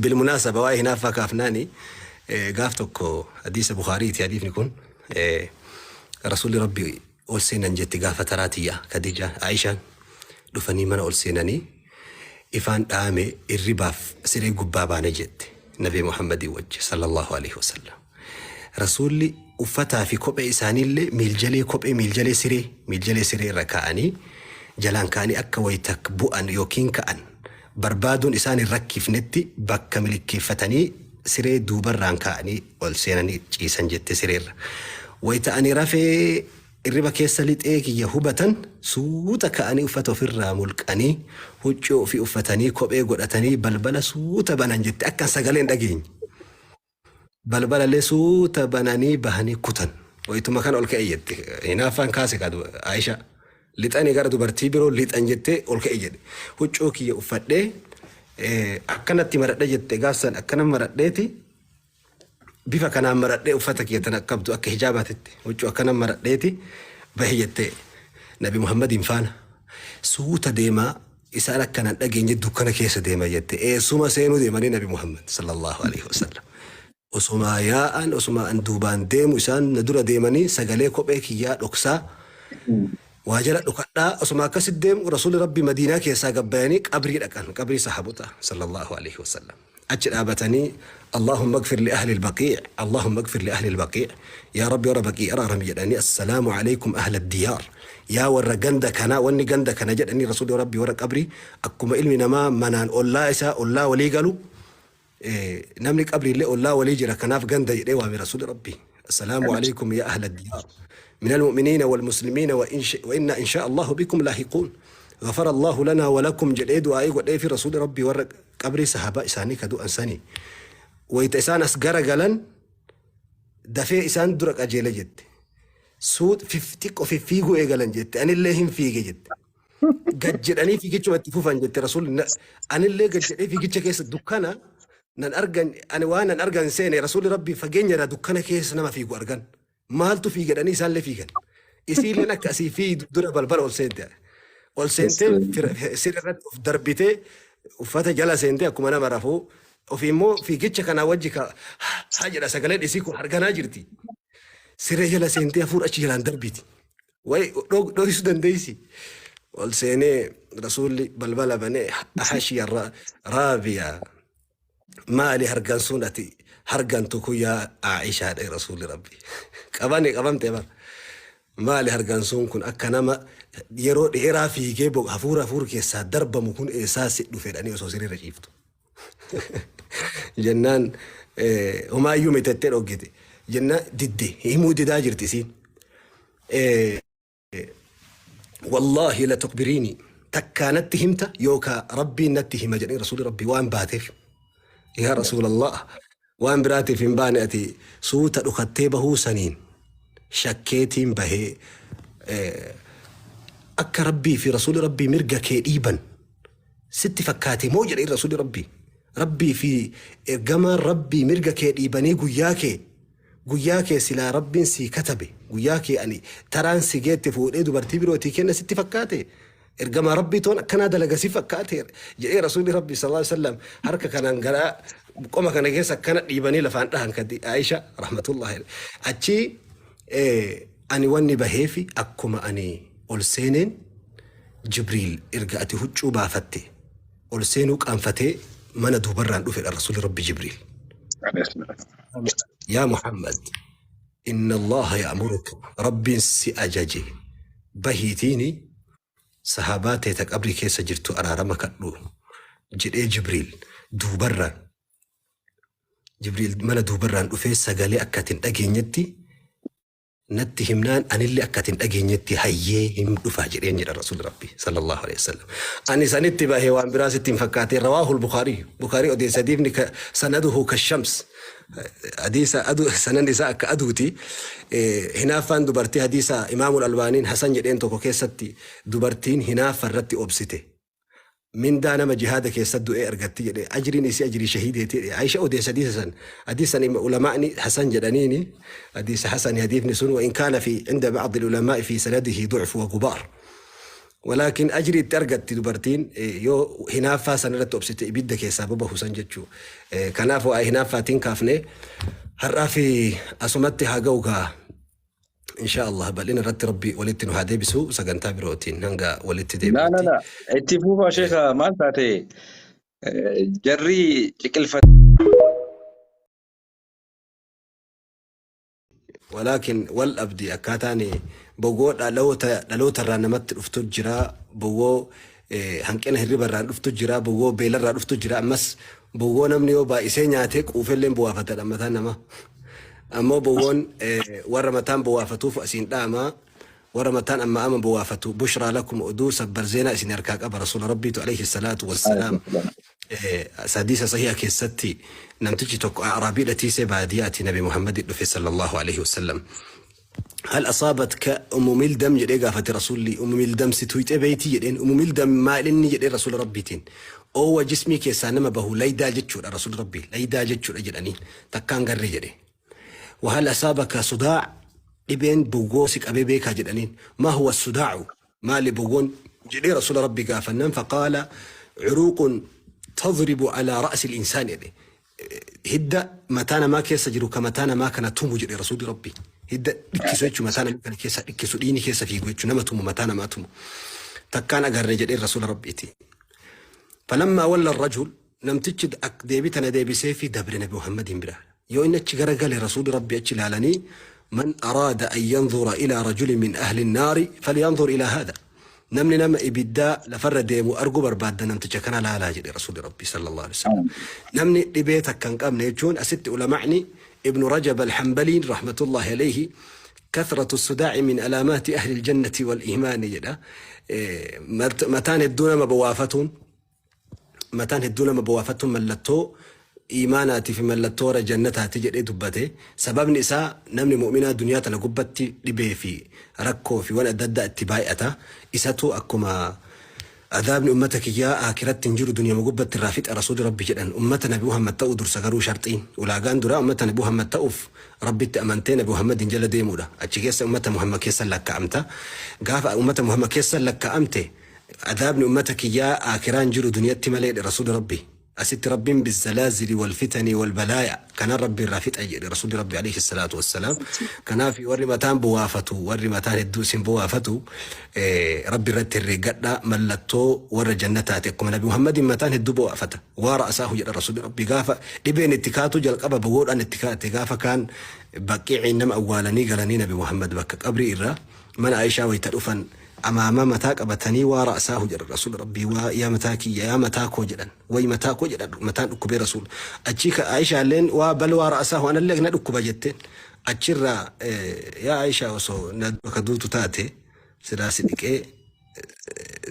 Bilmunaasaba waa'ee hinaaffaa kaafnaani gaaf tokko hadiisa Bukhaariiti hadiifni kun Rasuulli Rabbi ol seenan jetti gaafa taraa tiyya Khadija Aishaan dhufanii mana ol seenanii ifaan dhaame irribaaf siree gubbaa baane jette Nabi Muhammadii wajji sallallahu alaihi wasallam. Rasuulli uffataa fi kophee isaaniillee miiljalee kophee miiljalee siree miiljalee siree irra kaa'anii jalaan ka'anii akka wayita bu'an yookiin ka'an barbaaduun isaan hin rakkifnetti bakka milikkeeffatanii siree duubarraan kaa'anii ol seenanii ciisan jette sireerra. Wayita ani rafee irriba keessa lixee kiyya hubatan suuta ka'anii uffata ofirraa mulqanii huccuu ofii uffatanii kophee godhatanii balbala suuta banan jette akka sagalee hin dhageenye. Balbalallee suuta bananii bahanii kutan. Wayituma kana ol ka'e jette. Hinaaffaan kaase kaa Aayishaa. Lixanii gara dubartii biroo lixan jettee ol ka'e jedhe. Huccuu kiyya uffadhee akkanatti maradhe jette gaafsan akkana maradheeti bifa kanaan maradhee uffata kiyya tana qabdu akka hijaabaatitti huccuu akkana maradheeti bahe jette Nabi Muhammadiin faana. Suuta deemaa Isaan akka nan dhageenye dukkana keessa deeman jette. Eessuma seenuu deemanii Nabi Muhammad sallallahu alaihi wasallam. Osumaa yaa'an osumaa an duubaan deemu isaan na dura deemanii sagalee kophee kiyyaa dhoksaa waa jala dhokadhaa osuma akkasitti deemu rasuulli rabbi madiinaa keessaa gabbayanii qabrii dhaqan qabrii sahaabota sallallahu alaihi wasallam. Achi dhaabatanii Allahumma ighfir li ahli al-baqii' Allahumma ighfir li ahli al-baqii' yaa Rabbi warra baqii araarami jedhanii assalaamu alaykum ahla diyaar yaa warra ganda kanaa wanni ganda kana jedhanii rasuulli Rabbi warra qabrii akkuma ilmi namaa manaan ollaa isaa ollaa walii galu namni qabriillee ollaa walii jira kanaaf ganda jedhee waame rasuulli Rabbi assalaamu alaykum yaa ahla diyaar من المؤمنين والمسلمين وإنا إن شاء الله بكم لاحقون غفر الله لنا ولكم jedhee du'aa'ii godhee fi rasuulli Rabbi warra Qabrii sahaabaa isaanii ka du'an sani wayta isaan as gara galan dafee isaan dura qajeele jette. Suut xiqqo fiffiiguu eegalan jette. Anillee hin fiige jette. Gad jedhanii fiigichuma itti fufan jette rasuulli. Anillee gad jedhee fiigicha keessa dukkana nan argan ani waan nan argan seene rasuulli rabbii fageenya irraa dukkana keessa nama fiigu argan. Maaltu fiiga jedhanii isaallee fiigan. Isiilleen akka asii fiidu dura balbala ol seente. Ol seentee siree irratti of darbitee uffata jala seentee akkuma nama rafuu ofii immoo fiigicha kanaa wajji ka haa jedha sagaleen isii kun harganaa jirti. Siree jala seentee hafuura achi jalaan darbiti. Wayi dhoksuu dandeessi. Ol seenee rasuulli balbala banee ahashiya raabiyaa Maali hargansuun ati hargantu kun yaa Aishaa dhe rasuulli rabbi. Qabani qabamte bar. Maali hargansuun kun akka nama yeroo dheeraa fiigee hafuura hafuura keessaa darbamu kun eessaa si dhufe jedhanii osoo sirriirra ciiftu. Jennaan homaayyuu mitettee dhoggite. Jennaan didde himuu didaa jirti isiin. Wallaahi la tukbiriini takkaa natti himta yookaa rabbiin natti hima jedhee rasuulli rabbii waan baateef yaa rasuulallah waan biraatiif hin baane ati suuta dhukattee bahuu saniin shakkeetiin bahee akka rabbii fi rasuulli rabbii mirga kee dhiiban sitti fakkaate moo jedhee rasuulli rabbii rabbii fi ergamaan rabbii mirga kee dhiibanii guyyaa kee Guyyaa kee silaa Rabbiin sii katabe guyyaa kee ani taraan si geette fuudhee dubartii birootii kenna sitti fakkaate ergamaa Rabbii toon akkanaa dalaga si fakkaate jedhee rasuulli Rabbii sallallahu alaihi wasallam harka kanaan garaa qoma kana keessa akkana dhiibanii lafaan dhahan kadi Aisha rahmatullahi achi ani wanni baheefi akkuma ani ol seeneen Jibriil erga ati huccuu baafatte ol seenuu qaanfatee mana duubarraan dhufedha rasuulli Rabbi Jibriil. Yaa Muhammad inna Allaha ya'muruka Rabbiin si ajaje bahiitiini sahaabaa tee ta qabrii keessa jirtu araarama kadhu jedhee Jibriil duubarraan Jibriil mana duubarraan dhufee sagalee akka ati hin dhageenyetti natti himnaan anillee akka ati hin dhageenyetti hayyee hin dhufa jedheen jedha rasuulli rabbi sallallahu alaihi wasallam. Ani sanitti bahe waan biraa sitti hin fakkaatee rawaahul bukaarii bukaarii odeessa hadiifni sanaduhu kashams hadiisa adu sanan isaa akka aduuti hinaaffaan dubartii hadiisa imaamul albaaniin hasan jedheen tokko keessatti dubartiin hinaaffa irratti obsite Mindaa nama jihaada keessa du'ee argatti jedhe ajriin isii ajrii shahiideeti jedhe Aisha odeessa hadiisa san hadiisa san ulamaa'ni hasan jedhaniini hadiisa hasani hadiifni sun wa in kaana fi inda ba'di ulamaa'i fi sanadihi du'fu wa gubaar Walaakin ajrii itti argatti dubartiin yoo hinaaffaa san irratti obsite ibidda keessaa bobahu san jechuu. Kanaaf waa'ee hinaaffaatiin kaafne har'aa fi asumatti haa ga'u gaa. Inshaa Allah bal'ina irratti Rabbi walitti nu haa deebisu sagantaa birootiin hanga walitti Laa laa deebinutti. laa. Itti fufaa sheeka maal taate jarri ciqilfate. Walaakin wal dhabdi akkaataan bowwoo dhaloota dhaloota irraa namatti dhuftu jira bowwoo hanqina hirriba irraa dhuftu jira bowwoo beela irraa dhuftu jira ammas bowwoo namni yoo baay'isee nyaatee quufellee bu'aafatadha mataan namaa ammoo bowwoon warra mataan bu'aafatuuf asiin dhaama warra mataan amma amma bu'aafatu bushraa lakum oduu sabbar zeenaa isin harkaa qaba rasuula rabbiitu alayhi salaatu wassalaam Hadiisa sahiha keessatti namtichi tokko A'raabiidha tiisee baadiyaati Nabi Muhammadi dhufe sallallahu alaihi wasallam. Hal asaabatka ummu mildam jedhee gaafate rasuulli ummu mildam si tuyxee beeytii jedheen ummu mildam maal inni jedhee rasuula rabbiitiin oowwa jismii keessaa nama bahu laydaa jechuudha rasuulli rabbii laydaa jechuudha jedhaniin takkaan garree jedhe. Wahal asaabaka sudaac dhibeen bowwoo si qabee beekaa jedhaniin maa huwa sudaacu maali bowwoon jedhee rasuula rabbii gaafannaan faqaala curuuqun tadribu alaa ra'si linsaan jedhe hidda mataa namaa keessa jiru ka mataa namaa kana tumu jedhe rasuulli rabbii hidda dhikkisu jechuun mataa namaa kana keessa dhikkisu dhiini keessa fiigu jechuun nama tumu mataa namaa tumu takkaan agarre jedhee rasuula rabbiiti. Falammaa walla rajul Namtichi ak deebii tana deebiseefii dabre Nabi Muhammadiin bira. Yoo inni achi gara gale Rasuulli Rabbii achi ilaalanii man araada an yanzura ilaa rajulin min ahli naari falyanzur ilaa haadha. Namni nama ibiddaa lafarra deemu arguu barbaadda namticha kana laalaa jedhe Rasuulli Rabbii sallallahu alaihi wasallam. Namni dhibee takka hin qabne jechuun asitti ulama'ni Ibnu Rajab al-Hanbaliin rahmatullahi alayhi kathratu sudaa'i min alaamaati ahli aljannati wal iimaani jedha. Mataan hedduu nama bowaafatuun mataan hedduu nama bowaafattuun mallattoo iimaanaatii fi mallattoo warra jannataati jedhee dubbate. Sababni isaa namni mu'minaa duniyaa tana gubbatti dhibee fi rakkoo fi waan adda addaa itti baay'ata. Isatu akkuma adaabni ummata kiyyaa aakiratti hin jiru duniyama gubbatti irraa fixa rasuuli rabbi jedhan. Ummata nabi Muhammad ta'uu dursa garuu sharxiin ulaagaan duraa ummata nabi Muhammad ta'uuf Rabbitti amantee nabi Muhammadiin jala deemuudha. Achi keessa ummata Muhammad keessa lakkaa'amta. Gaafa ummata Muhammad keessa lakkaa'amte Adaabni ummata kiyyaa aakiraa hin jiru duniyatti maleedha rasuuli rabbi asitti rabbiin bizzalaazili wal fitanii wal balaaya kanaan rabbi irraa fixa jedhe rasuuli rabbi alayhi salaatu wassalaam kanaaf warri mataan buwaafatu warri mataan hedduu isin buwaafatu rabbi irratti herreeggadha mallattoo warra jannataati akkuma nabi muhammadiin mataan hedduu buwaafata waa ra'asaahu jedha rasuuli rabbi gaafa dhibeen itti kaatu jalqaba bogoodhaan itti kaate gaafa kaan baqiiciin nama awwaalanii galanii nabi muhammad bakka qabrii irraa mana Aishaa wayta dhufan amaamaa mataa qabatanii waa ra'saahu jedhan rasuula rabbii waa yaa mataa kiyya yaa mataa koo jedhan way mataa koo jedhan mataan dhukkubee rasuul achii ka Aishaalleen waa bal waa ra'saahu anallee na dhukkuba jetteen achirraa yaa Aishaa osoo na ka duutu taate silaa si dhiqee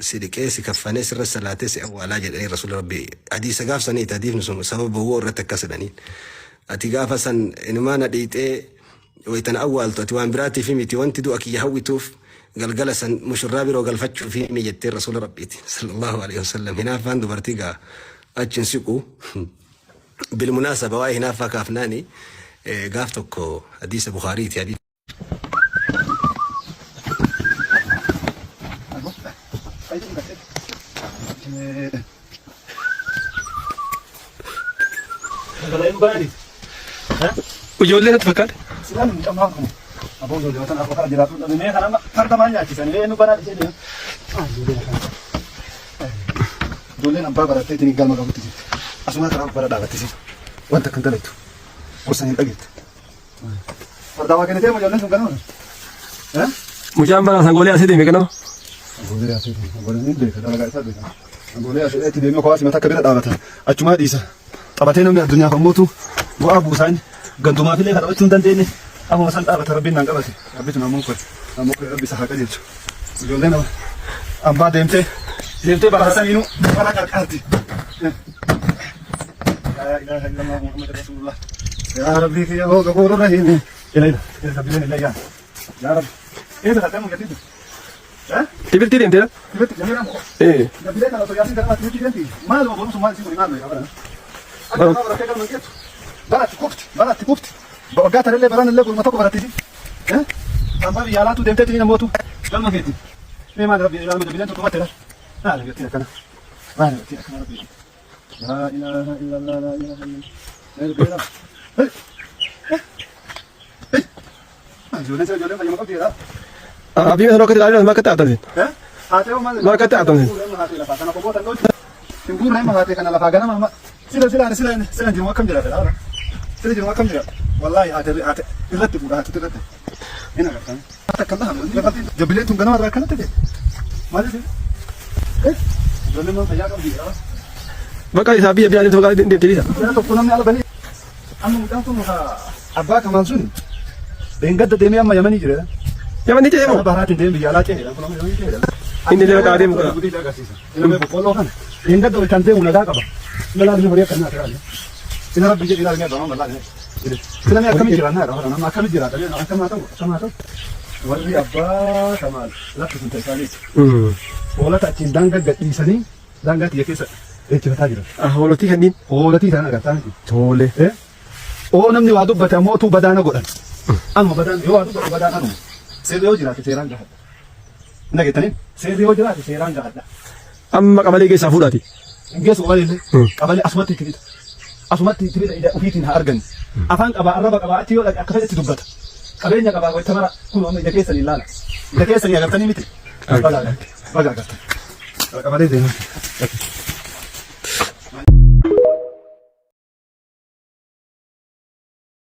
si dhiqee si kaffanee sirra salaatee si awwaalaa jedhanii rasuula rabbii hadiisa gaaf saniiti hadiifni sun sababa bowwoo irratti akkas jedhaniin ati gaafa san inumaa na dhiixee Wayta na awwaaltu ati waan biraatiifi miti wanti du'a kiyya hawwituuf galgala san mushurraa biroo galfachuufi mi jetteen rasuula rabbiitiin sallallahu alaihi wasallam hinaaffaan dubartii gaa achi hin siqu bilmunaasaba waa'ee hinaaffaa kaafnaani gaaf tokko hadiisa bukaariiti hadiisa Ijoollee natti fakkaate. Silaan mucammaa kun aboo ijoollee tan afoo kana jiraatu dhabe mee kana farda maal nyaachisanii mee nu banaa dhishee deema. Ijoolleen abbaa barattee ittiin galma qabutti jirti. Asumaa karaa bara dhaabatti siin wanta kan dalaytu gorsan hin dhageettu. Farda waa kennitee ijoolleen sun ganama. Mucaan bara sangoolee asii deeme ganama. Sangoolee asii deeme sangoolee ni beeka dalagaa isaa beeka. Sangoolee asii itti deemee kowaasi mataa akka bira dhaabata achumaa dhiisa. Taphatee namni addunyaaf ammootu bu'aa buusaa inni gandumaafillee kan taphachuu hin dandeenye afuma san dhaabata rabbiin naan qabate rabbitu namoon kore namoon kore rabbi isa haa qajeelchu ijoollee nama ambaa deemtee deemtee baasaniinuu bara qarqaarti. Laa ilaaha illallah Muhammad Rasulullah. Yaa Rabbi kiyya hoo gafuuru rahiim. Ila ila ila rabbileen ila yaa. Yaa Rabbi. Eessa tattee mucattiin tun? Tibirtii deemtee? Tibirti jamii ramu. Ee. Gabbilee kana osoo yaasiin kana tibirti deemti. Maaluma borusu maal isii kuni maal beekaa barana. Akka nama barattee galma geettu. Baratti kufti baratti kufti. Waggaa tanallee baranallee gurma tokko barattisi. Hambaa biyya alaatu deemtee tini namootu galma geetti. Mee maal rabbi ilaalma jabbileen tuttumatti ilaal. Maal gattiin akkana. Maal gattiin akkana rabbi. Laa ilaaha illallah laa ilaaha illallah. Mee rabbi ilaal. Hey. Hey. Ijoolleen sila ijoolleen fayyama qabdi jedhaa. Abiyyi sana akkatti ilaalaa maal akkatti haatan? Haatee hoo maal? Maal akkatti haatan? Lafaa kana koboota hin Hin guurre hima haatee kana lafaa ganama amma. Sila sila sila sila jiru akkam jira fedha. Sila jiru akkam jira. Wallaahi haatee haatee irratti fuudha haatee irratti. Hin agartan. Akkam dhahamu. Jabbileen tun ganama irraa akkanatti ta'e. Maal ta'e? Ijoolleen maal fayyaa qabdi jedha. Bakka isaa biyya biyyaa deemtu bakka deemte dhiisa. Jara tokko namni ala bahee amma mucaan kun abbaa kamaan sun dheengadda deemee amma Yamanii jira. Yamanii ce'ee moo? Karaa baharaatiin deemee biyya alaa ce'ee kun amma Yamanii ce'ee. Inni illee bakka adeemu kana. Gudii agarsiisa. Ilmee boqqolloo kana dheengadda ol kan deemu nagaa qaba. Sila laalmi horii akkanaa ta'e. Sila rabbi jedhi ilaalmi abbaa mamma laalmi. Sila mee akkamii jira naa qaba nama akkamii jira ta'e akkam haa ta'u akkam haa ta'u. Warri abbaa kamaal lafti sun ta'e Hoolota achiin daangaa gadhiisanii daangaa tiyya keessa dheechifataa jiran. Hoolotii kanneen. Hoolotii isaan agartaa miti. Tole. Oo namni waa dubbate ammoo utuu badaana godhan. Anuma badaan yoo waa dubbate badaan anuma. Seerri yoo jiraate seeraan gahadha. Hin dhageettanii? Seerri yoo jiraate seeraan gahadha. Amma qabalee keessaa fuudhaati. Hin geessu qabalee illee. Qabalee asumatti itti bita. Asumatti itti bita ija ofiitiin haa argani. Afaan qabaa arraba qabaa achi yoo dhaqe akka fedhetti dubbata. Qabeenya qabaa wayita mara kun amma ija keessanii ilaala. Ija keessanii agartanii miti. Baga agartan. Baga agartan. Qabalee deemaa.